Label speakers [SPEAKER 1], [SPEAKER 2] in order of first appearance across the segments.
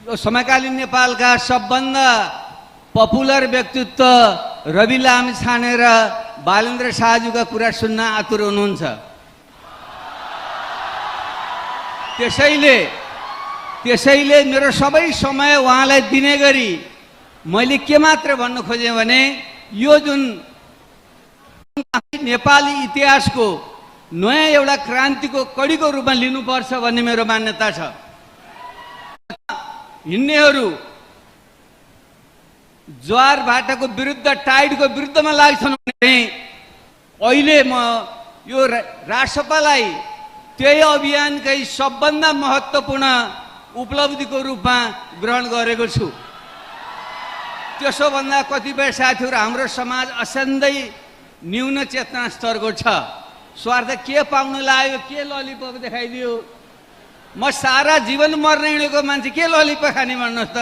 [SPEAKER 1] यो समकालीन नेपालका सबभन्दा पपुलर व्यक्तित्व रवि लामिछाने र बालेन्द्र शाहज्यूका कुरा सुन्न आतुर हुनुहुन्छ। त्यसैले मेरो सबै समय उहाँलाई दिने गरी मैले के मात्र भन्न खोजेँ भने यो जुन नेपाली इतिहासको नयाँ एउटा क्रान्तिको कडीको रूपमा लिनुपर्छ भन्ने मेरो मान्यता छ। हिँड्नेहरू ज्वार भाटाको विरुद्ध टाइडको विरुद्धमा लाग्छन् भने अहिले म यो राष्ट्रपालाई त्यही अभियानकै सबभन्दा महत्त्वपूर्ण उपलब्धिको रूपमा ग्रहण गरेको छु। त्यसो भन्दा कतिपय साथीहरू हाम्रो समाज असाध्यै न्यून चेतना स्तरको छ। स्वार्थ के पाउन लाग्यो, के ललिपप देखाइदियो। म सारा जीवन मर्न हिँडेको मान्छे के ललिपप खाने भन्नुहोस् त।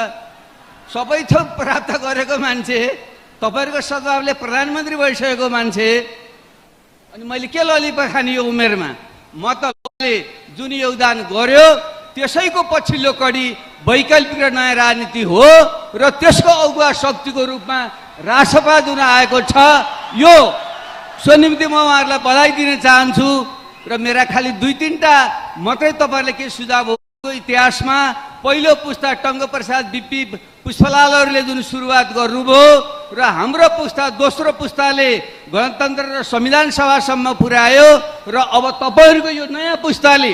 [SPEAKER 1] सबै थोक प्राप्त गरेको मान्छे, तपाईँहरूको सद्भावले प्रधानमन्त्री भइसकेको मान्छे, अनि मैले के ललिपप खाने यो उमेरमा। म त जुन योगदान गर्यो त्यसैको पछिल्लो कडी वैकल्पिक र नयाँ राजनीति हो र त्यसको अगुवा शक्तिको रूपमा रासपा जुन आएको छ, यो सो निम्ति म उहाँहरूलाई बधाई दिन चाहन्छु। र मेरा खालि 2-3टा मात्रै तपाईँहरूले के सुझाव हो। इतिहासमा पहिलो पुस्ता टङ्क प्रसाद बिपी पुष्पलालहरूले जुन सुरुवात गर्नुभयो र हाम्रो पुस्ता दोस्रो पुस्ताले गणतन्त्र र संविधान सभासम्म पुर्यायो र अब तपाईँहरूको यो नयाँ पुस्ताले,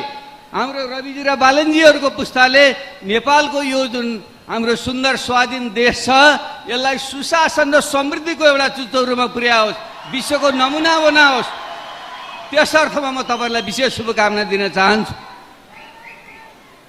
[SPEAKER 1] हाम्रो रविजी र बालनजीहरूको पुस्ताले नेपालको यो जुन हाम्रो सुन्दर स्वाधीन देश छ यसलाई सुशासन र समृद्धिको एउटा चुचौरोमा पुर्याओस्, विश्वको नमुना बनाओस्। त्यस अर्थमा म तपाईँहरूलाई विशेष शुभकामना दिन चाहन्छु।